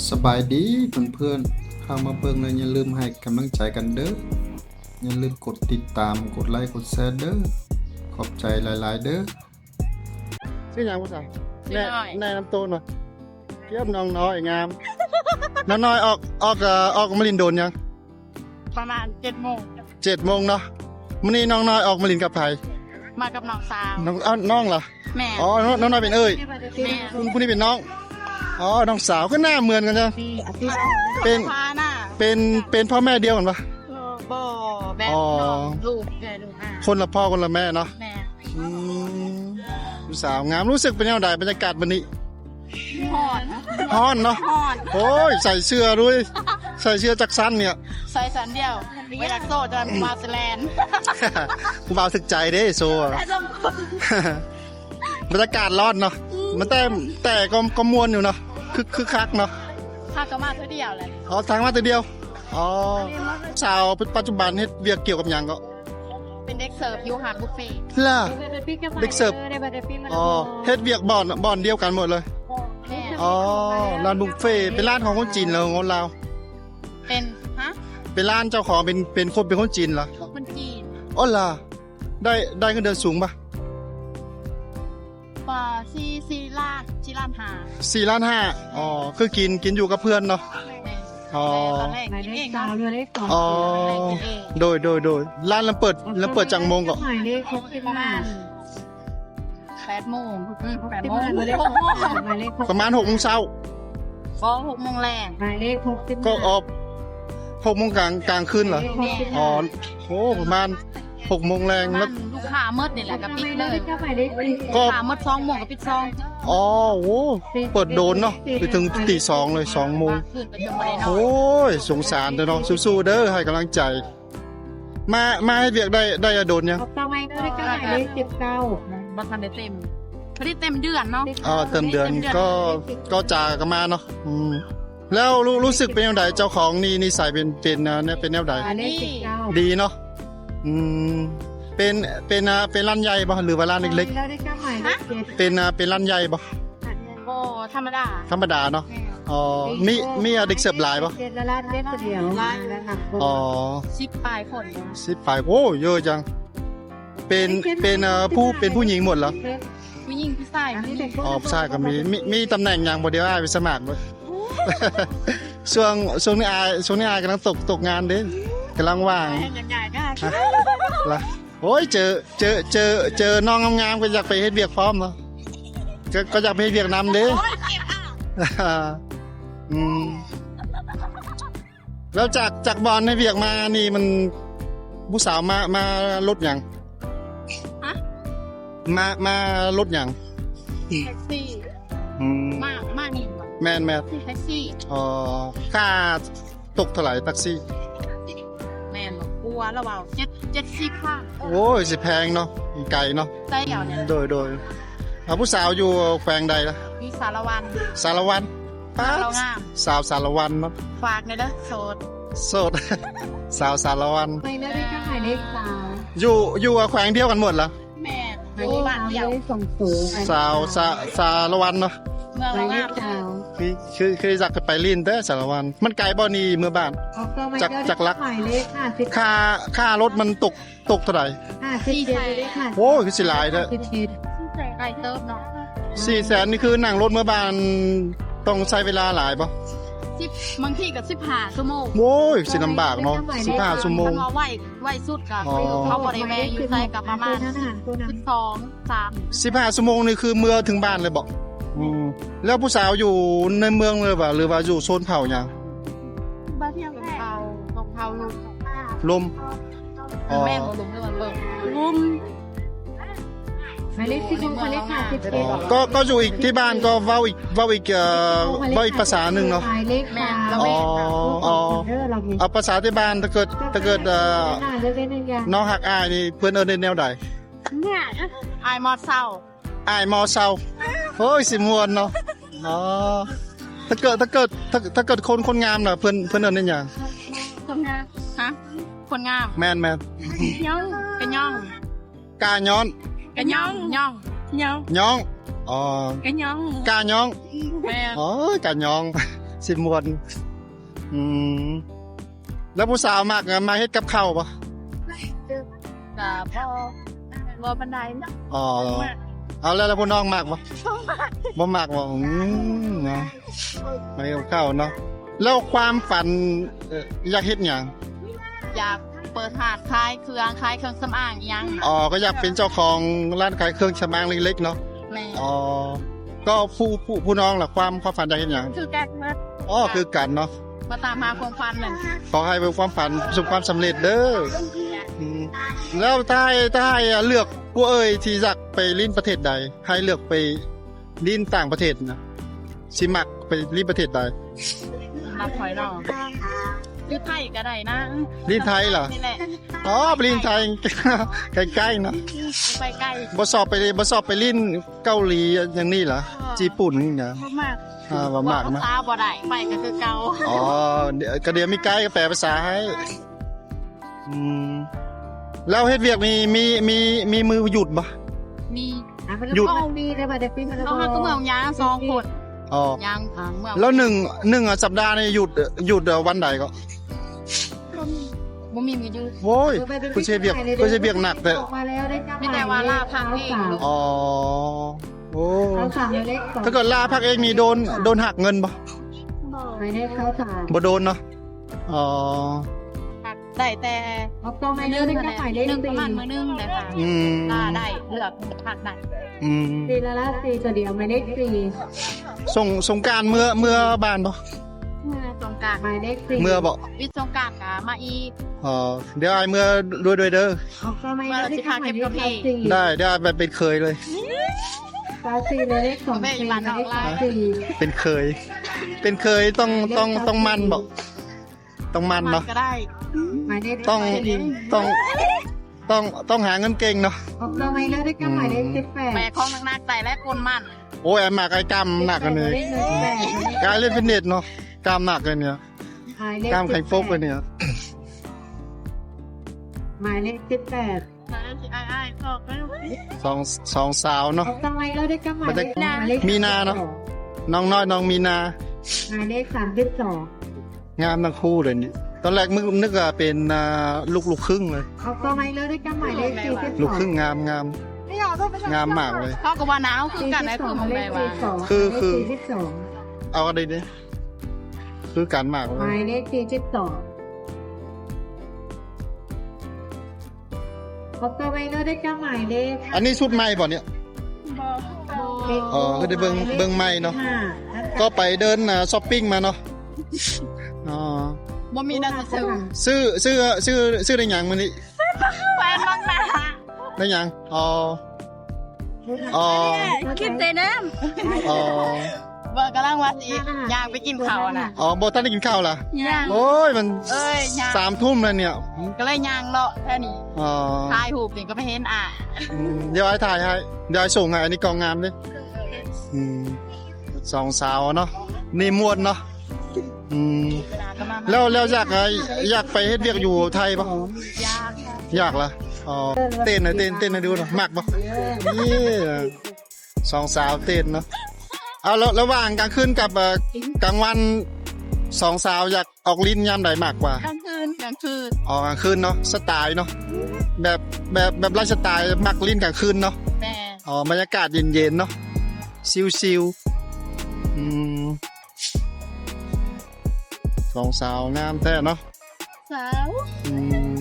ສະບາຍດີເພື່ອນໆ ເຂົ້າມາເບິ່ງແລ້ວຢ່າລືມໃຫ້ກຳລັງໃຈກັນເດີ້ ຢ່າລືມກົດຕິດຕາມ ກົດໄລ ກົດແຊເດີ້ ຂອບໃຈຫຼາຍໆເດີ້. ຊື່ຫຍັງພາສາ? ຊື່ນ້ອຍ. ແນະນຳໂຕໜ່ອຍ. ກຽມນ້ອງນ້ອຍງາມ. ນ້ອງນ້ອຍອອກ ອອກ ເອີ ອອກມາຫຼິ້ນໂດນຍັງ? ປະມານເຈັດໂມງ. ເຈັດໂມງເນາະ. ມື້ນີ້ນ້ອງນ້ອຍອອກມາຫຼິ້ນກັບໃຜ? ມາກັບນ້ອງສາວ. ນ້ອງ ອ້າວ ນ້ອງລະ? ແມ່ນ. ອໍ ນ້ອງ ນ້ອງນ້ອຍເປັນເອື້ອຍ. ແມ່ນ. ຜູ້ ຜູ້ນີ້ເປັນນ້ອງ. ອໍ ນ້ອງສາວ ຄືໜ້າເໝືອນກັນຈັ່ງ? ເປັນ ເປັນ ເປັນພໍ່ແມ່ດຽວກັນປະ? ບໍ່ ແບບ ອໍ ນ້ອງລູກ ເອື້ອຍລູກ. ອ່າ ຄົນລະພໍ່ຄົນລະແມ່ເນາະ. ແມ່ນ. ອືມ ຜູ້ສາວງາມ. ຮູ້ສຶກເປັນແນວໃດບັນຍາກາດມື້ນີ້? ຮ້ອນ. ຮ້ອນເນາະ? ຮ້ອນ. ໂອ້ຍ ໃສ່ເສື້ອດ້ວຍ ໃສ່ເສື້ອຈັກຊັ້ນນີ້? ໃສ່ຊັ້ນດຽວ ເວລາໂຊະຈະມາສະແລນ ຜູ້ບ່າວຖືກໃຈເດ້ໂຊ. ບັນຍາກາດຮ້ອນເນາະ. ອືມ ມາແຕ່ ແຕ່ກໍ ກໍມ່ວນຢູ່ເນາະ ຄຶກ ຄຶກຄັກເນາະ. ຫາກໍມາເທື່ອດຽວແຫຼະ. ອໍ ທາງມາເທື່ອດຽວ. ອໍ ສາວປັດຈຸບັນເຮັດວຽກກ່ຽວກັບຫຍັງເກາະ? ເປັນເດັກເສີບຢູ່ຮ້ານບຸບເຟ. ລະ ເດັກເສີບ. ອໍ ເຮັດວຽກບ່ອນ ບ່ອນດຽວກັນໝົດເລີຍ? ແມ່ນ. ອໍ ຮ້ານບຸບເຟ ເປັນຮ້ານຂອງຄົນຈີນ ຫຼືຄົນລາວ? ເປັນ ຮະ? ເປັນຮ້ານເຈົ້າຂອງເປັນ ເປັນຄົນ ເປັນຄົນຈີນລະ? ຄົນຈີນ. ອໍ ລະ ໄດ້ ໄດ້ເງິນເດືອນສູງປະ? ປະ ສີ່ ສີ່ລ້ານ ສີ່ລ້ານຫ້າ. ສີ່ລ້ານຫ້າ. ອໍ ຄືກິນ ກິນຢູ່ກັບເພື່ອນເນາະ? ແມ່ນ. ອໍ ແຕ່ຕອນແລກກິນເອງເນາະ. ອໍ ກິນເອງ. ໂດຍ ໂດຍ ໂດຍ. ຮ້ານລະເປີດ ລະເປີດຈັກໂມງເກາະ? ໝາຍເລກຫົກສິບຫ້າ. ແປດໂມງ. ອືມ ແປດໂມງ. ປະມານຫົກໂມງເຊົ້າ. ບໍ່ ຫົກໂມງແລງ. ໝາຍເລກຫົກສິບຫ້າ. ກໍອອກຫົກໂມງກາງ ກາງຄືນເຫຼື? ແມ່ນ. ອໍ ໂອ້ ປະມານຫົກໂມງແລງ. ປະມານລູກຄ້າໝົດນີ້ແຫຼະກໍປິດເລີຍ. ກໍລູກຄ້າໝົດສອງໂມງກໍປິດຊ່ອງ. ອໍ ໂອ້ ເປີດໂດນເນາະ ໄປເຖິງຕີສອງເລີຍ ສອງໂມງ. ໂອ້ຍ ສົງສານເດີເນາະ. ສູ້ໆເດີ ໃຫ້ກຳລັງໃຈ. ມາ ມາເຮັດວຽກໄດ້ ໄດ້ດົນຍັງ? ຕໍ່ໄປກໍໄດ້ ໝາຍເລກສິບເກົ້າ. ບໍ່ທັນໄດ້ເຕັມ ບໍ່ໄດ້ເຕັມເດືອນເນາະ. ອໍ ເຕັມເດືອນ. ເຕັມເດືອນ ກໍ ກໍຈາກັນມາເນາະ. ອືມ ແລ້ວ ຮູ້ ຮູ້ສຶກເປັນຈັ່ງໃດ? ເຈົ້າຂອງນີ້ນິໄສເປັນ ເປັນ ເອີ ເປັນແນວໃດ? ດີ. ດີເນາະ. ອືມ ເປັນ ເປັນ ເປັນຮ້ານໃຫຍ່ບໍ່ ຫຼືວ່າຮ້ານເລັກໆ? ເປັນ ເປັນຮ້ານໃຫຍ່ບໍ່? ບໍ່ ທຳມະດາ. ທຳມະດາເນາະ. ແມ່ນ. ອໍ ມີ ມີເດັກເສີບຫຼາຍບໍ່? ຫຼາຍ. ອໍ ສິບປາຍຄົນ. ສິບປາຍ. ໂອ້ ເຍອະຈັງ. ເປັນ ເປັນ ເອີ ຜູ້ ເປັນຜູ້ຍິງໝົດເຫຼື? ຜູ້ຍິງ ຜູ້ຊາຍ. ອໍ ຜູ້ຊາຍກໍມີ. ມີ ມີຕຳແໜ່ງຫຍັງບໍ່? ດຽວອ້າຍໄປສະໝັກເບິ່ງ. ຊ່ວງ ຊ່ວງນີ້ອ້າຍ ຊ່ວງນີ້ອ້າຍກຳລັງຕົກ ຕົກງານເດ້ ກຳລັງວ່າງ. ລະ ໂອ້ຍ ເຈີ ເຈີ ເຈີ ເຈີນ້ອງງາມໆ ກໍຢາກໄປເຮັດວຽກພ້ອມເນາະ. ກໍ ກໍຢາກໄປເຮັດວຽກນຳເດ້. ອືມ ແລ້ວຈາກ ຈາກບ່ອນໃຫ້ວຽກມານີ້ ມັນ ຜູ້ສາວມາ ມາລົດຫຍັງ? ຮະ? ມາ ມາລົດຫຍັງ? ແທັກຊີ. ອືມ ມາ ມານີ້ບໍ່? ແມ່ນໆ. ແທັກຊີ. ອໍ ຄ່າຕົກເທົ່າໃດແທັກຊີ? ແມ່ນບໍ່? ກົວລະເວົ້າ ເຈັດ ເຈັດສິບພັນ. ໂອ້ຍ ຊິແພງເນາະ ໄກເນາະ. ໃສດຽວນີ້. ໂດຍ ໂດຍ. ອາ ຜູ້ສາວຢູ່ແຂວງໃດລະ? ຢູ່ສາລະວັນ. ສາລະວັນ. ປາດ ສາວລາວງາມ. ສາວສາລະວັນເນາະ. ຝາກແດ່ເດີ້ ໂສດ. ໂສດ. ສາວສາລະວັນ. ໄປເລີຍ ໄປກັບໝາຍເລກສາມ. ຢູ່ ຢູ່ແຂວງດຽວກັນໝົດລະ? ແມ່ນ ຢູ່ບ້ານດຽວ. ສາວສາ ສາລະວັນເນາະ. ເມືອງລາວງາມ. ຄື ຄື ຄືຢາກໄປຫຼິ້ນແຕ່ສາລະວັນ. ມັນໄກບໍ່ນີ້ເມືອບ້ານ? ຈັກ ຈັກຫຼັກ? ຄ່າ ຄ່າລົດມັນຕົກ ຕົກເທົ່າໃດ? ຫ້າສິບເຈັດ. ໂອ້ຍ ຄືຊິຫຼາຍແທ້. ໄກເຕີບເນາະ. ສີ່ແສນນີ້ຄືນັ່ງລົດເມືອບ້ານ ຕ້ອງໃຊ້ເວລາຫຼາຍບໍ່? ສິບ ບາງທີກໍສິບຫ້າຊົ່ວໂມງ. ໂອ້ຍ ຊິລຳບາກເນາະ ສິບຫ້າຊົ່ວໂມງ. ຄັນວ່າໄວ ໄວສຸດກໍ ອໍ ເຂົາບໍ່ໄດ້ແວ່ຢູ່ໃສ ກໍປະມານສິບສອງ ສາມ. ສິບຫ້າຊົ່ວໂມງນີ້ຄືເມືອເຖິງບ້ານເລີຍບໍ່? ອືມ ແລ້ວຜູ້ສາວຢູ່ໃນເມືອງເລີຍບໍ່ ຫຼືວ່າຢູ່ຊົນເຜົ່າຫຍັງ? ບໍ່ ຊົນເຜົ່າ ຊົນເຜົ່າ ລົມ ລົມ. ອໍ ແມ່ນບໍ່? ລົມ ລົມ ລົມ. ໝາຍເລກສິບຫົກ ໝາຍເລກຫ້າສິບເຈັດ. ອໍ ກໍ ກໍຢູ່ອີກ ທີ່ບ້ານກໍເວົ້າອີກ ເວົ້າອີກ ເອີ ເວົ້າອີກພາສາໜຶ່ງເນາະ. ໝາຍເລກ ແມ່ນ. ອໍ ອໍ ເອົາພາສາທີ່ບ້ານ ຖ້າເກີດ ຖ້າເກີດ ເອີ ນ້ອງຮັກອ້າຍນີ້ ເພິ່ນເອີ້ນແນວໃດ? ອ້າຍມອເຊົາ. ອ້າຍມອເຊົາ. ໂອ້ຍ ຊິມ່ວນເນາະ. ອໍ ຖ້າເກີດ ຖ້າເກີດ ຖ້າ ຖ້າເກີດຄົນ ຄົນງາມນະ ເພິ່ນ ເພິ່ນເອີ້ນຫຍັງ? ຄົນງາມ. ຮະ? ຄົນງາມ. ແມ່ນໆ. ຍ້ອງ ກະຍ້ອງ. ກະຍ້ອນ. ກະຍ້ອງ ຍ້ອງ ຍ້ອງ ຍ້ອງ. ອໍ ກະຍ້ອງ ກະຍ້ອງ. ແມ່ນ. ໂອ້ຍ ກະຍ້ອງ. ຊິມ່ວນ. ອືມ ແລ້ວຜູ້ສາວມັກ ມັກເຮັດກັບເຂົ້າບໍ່? ກະບໍ່ ບໍ່ປານໃດເນາະ. ອໍ ເອົາ ແລ້ວ ແລ້ວຜູ້ນ້ອງມັກບໍ່? ບໍ່ມັກ. ບໍ່ມັກບໍ່? ອືມ ເນາະ ມາເຮັດກັບເຂົ້າເນາະ. ແລ້ວຄວາມຝັນ ເອີ ຢາກເຮັດຫຍັງ? ຢາກເປີດຮ້ານຂາຍເຄື່ອງ ຂາຍເຄື່ອງສຳອາງອີ່ຫຍັງ. ອໍ ກໍຢາກເປັນເຈົ້າຂອງຮ້ານຂາຍເຄື່ອງສຳອາງເລັກໆເນາະ. ແມ່ນ. ອໍ ກໍຜູ້ ຜູ້ ຜູ້ນ້ອງລະ ຄວາມ ຄວາມຝັນຢາກເຮັດຫຍັງ? ຄືກັນໝົດ. ອໍ ຄືກັນເນາະ ມາຕາມຫາຄວາມຝັນນັ້ນ. ຂໍໃຫ້ເປັນຄວາມຝັນປະສົບຄວາມສຳເລັດເດີ. ອືມ ແລ້ວຖ້າໃຫ້ ຖ້າໃຫ້ເລືອກ ຜູ້ເອີຍ ທີ່ຢາກໄປຫຼິ້ນປະເທດໃດ? ໃຫ້ເລືອກໄປຫຼິ້ນຕ່າງປະເທດນະ ຊິມັກໄປຫຼິ້ນປະເທດໃດ? ສຳລັບຂ້ອຍເນາະ ຢູ່ໄທກໍໄດ້ນະ. ຫຼິ້ນໄທລະ? ນີ້ແຫຼະ. ອໍ ໄປຫຼິ້ນໄທ ໃກ້ໆເນາະ. ໄປໄກ ບໍ່ຊອບໄປ ບໍ່ຊອບໄປຫຼິ້ນເກົາຫຼີຢ່າງນີ້ລະ? ອໍ ຍີ່ປຸ່ນນີ້ນະ. ບໍ່ມັກ. ອ່າ ບໍ່ມັກນະ ພາສາບໍ່ໄດ້ ໄປກໍຄືເກົ່າ. ອໍ ກໍດຽວມີໄກກໍແປພາສາໃຫ້. ອືມ ແລ້ວເຮັດວຽກນີ້ມີ ມີ ມີມື້ຢຸດບໍ່? ມີ. ຢຸດ. ເຮົາຫາກໍເມືອຍາສອງຄົນ. ອໍ ຍັງ ອ່າ ເມືອຍ. ແລ້ວໜຶ່ງ ໜຶ່ງສັບດານີ້ຢຸດ ຢຸດວັນໃດກໍ? ບໍ່ມີ ບໍ່ມີມື້ຢຸດ. ໂອ້ຍ ຄືຊິວຽກ ຄືຊິວຽກໜັກແທ້. ມີແຕ່ວ່າລາພັກເອງ. ອໍ ໂອ້ ຖ້າເກີດລາພັກເອງນີ້ໂດນ ໂດນຫັກເງິນບໍ່? ບໍ່ ບໍ່ໂດນເນາະ. ອໍ ພັກໄດ້ແຕ່ ອອກຕໍ່ໄມເລີຍ ໄດ້ກັບໝາຍເລກ ໜຶ່ງ ສີ່ ປະມານມື້ໜຶ່ງແຫຼະ. ອືມ ລາໄດ້ ເລືອກພັກໄດ້. ອືມ ສີ່ລະລະ ສີ່ຕົວດຽວ ໝາຍເລກ ສີ່. ສົງ ສົງການເມືອ ເມືອບ້ານບໍ່? ເມືອສົງການ ໝາຍເລກ ສີ່ ເມືອບໍ່? ວິດສົງການກະມາອີກ. ອໍ ດຽວອ້າຍເມືອດ້ວຍ ດ້ວຍເດີ. ອອກຕໍ່ໄມເລີຍ ໄດ້ ດຽວອ້າຍໄປເປັນເຂີຍເລີຍ. ເປັນເຂີຍ ເປັນເຂີຍ ຕ້ອງ ຕ້ອງ ຕ້ອງໝັ່ນບໍ່? ຕ້ອງໝັ່ນເນາະ. ໝັ່ນກໍໄດ້ ຕ້ອງ ຕ້ອງ ຕ້ອງ ຕ້ອງຫາເງິນເກັ່ງເນາະ. ອອກຕໍ່ໄມເລີຍ ໄດ້ກັບໝາຍເລກ ສິບແປດ. ແບກຂອງໜັກໆໃສ່ແລະຄົນໝັ່ນ. ໂອ້ຍ ອ້າຍມັກອ້າຍກ້າມໜັກອັນນີ້ ກ້າມຫຼິ້ນຟິດເນັດເນາະ. ກ້າມໜັກອັນນີ້ ກ້າມແຂງປົກອັນນີ້. ໝາຍເລກ ສິບແປດ. ສອງ ສອງສາວເນາະ. ມີນາເນາະ ນ້ອງນ້ອຍ ນ້ອງມີນາ. ໝາຍເລກ ສາມສິບສອງ. ງາມທັງຄູ່ເລີຍນີ້. ຕອນແລກນຶກ ນຶກວ່າເປັນ ອ່າ ລູກ ລູກຄຶ່ງເລີຍ. ອອກຕໍ່ໄມເລີຍ ໄດ້ກັບໝາຍເລກ ສີ່ສິບສອງ. ລູກຄຶ່ງງາມ ງາມ ງາມມາກເລີຍ. ເຂົາກໍວ່າໜາວຄືກັນ ຄື ຄື ຄື ເອົາໄດ້ເດ້ ຄືກັນມາກເລີຍ. ໝາຍເລກ ສີ່ສິບສອງ. ອອກຕໍ່ໄມເລີຍ ໄດ້ກັບໝາຍເລກ. ອັນນີ້ຊຸດໃໝ່ບໍ່ນີ້? ອໍ ຄືໄດ້ເບິ່ງ ເບິ່ງໃໝ່ເນາະ. ກໍໄປເດີນ ອ່າ ຊັອບປິງມາເນາະ. ອໍ ບໍ່ມີແນວຊິຊື້. ຊື້ ຊື້ ຊື້ ຊື້ໄດ້ຫຍັງມື້ນີ້? ແຟນບັງໜ້າ. ໄດ້ຫຍັງ? ອໍ ອໍ ກິນແຕ່ນ້ຳ. ອໍ ບໍ່ ກຳລັງວ່າຊິຍ່າງໄປກິນເຂົ້ານະ. ອໍ ບໍ່ທັນໄດ້ກິນເຂົ້າລະ? ຍັງ. ໂອ້ຍ ມັນ ເອີຍ ສາມທຸ່ມແລ້ວນີ້ ກໍເລີຍຍ່າງເລາະແຖວນີ້. ອໍ ຖ່າຍຮູບນີ້ກໍໄປເຫັນອ້າຍ. ອືມ ດຽວອ້າຍຖ່າຍໃຫ້ ດຽວອ້າຍສົ່ງໃຫ້. ອັນນີ້ກ້ອງງາມເດ້. ອືມ ສອງສາວເນາະ ນີ້ມ່ວນເນາະ. ອືມ ແລ້ວ ແລ້ວຢາກ ຢາກໄປເຮັດວຽກຢູ່ໄທບໍ່? ຢາກ ຢາກລະ. ອໍ ເຕັ້ນ ເຕັ້ນ ເຕັ້ນໃຫ້ດູເນາະ. ມັກບໍ່? ນີ້ ສອງສາວເຕັ້ນເນາະ. ເອົາ ລະ ລະຫວ່າງກາງຄືນກັບ ເອີ ກາງວັນ ສອງສາວຢາກອອກຫຼິ້ນຍາມໃດມາກກວ່າ? ກາງຄືນ ກາງຄືນ. ອໍ ກາງຄືນເນາະ ສະໄຕເນາະ ແບບ ແບບ ແບບໄລຟ໌ສະໄຕມັກຫຼິ້ນກາງຄືນເນາະ. ແມ່ນ. ອໍ ບັນຍາກາດເຢັນໆເນາະ ຊິວໆ. ອືມ ສອງສາວງາມແທ້ເນາະ. ສາວ ອືມ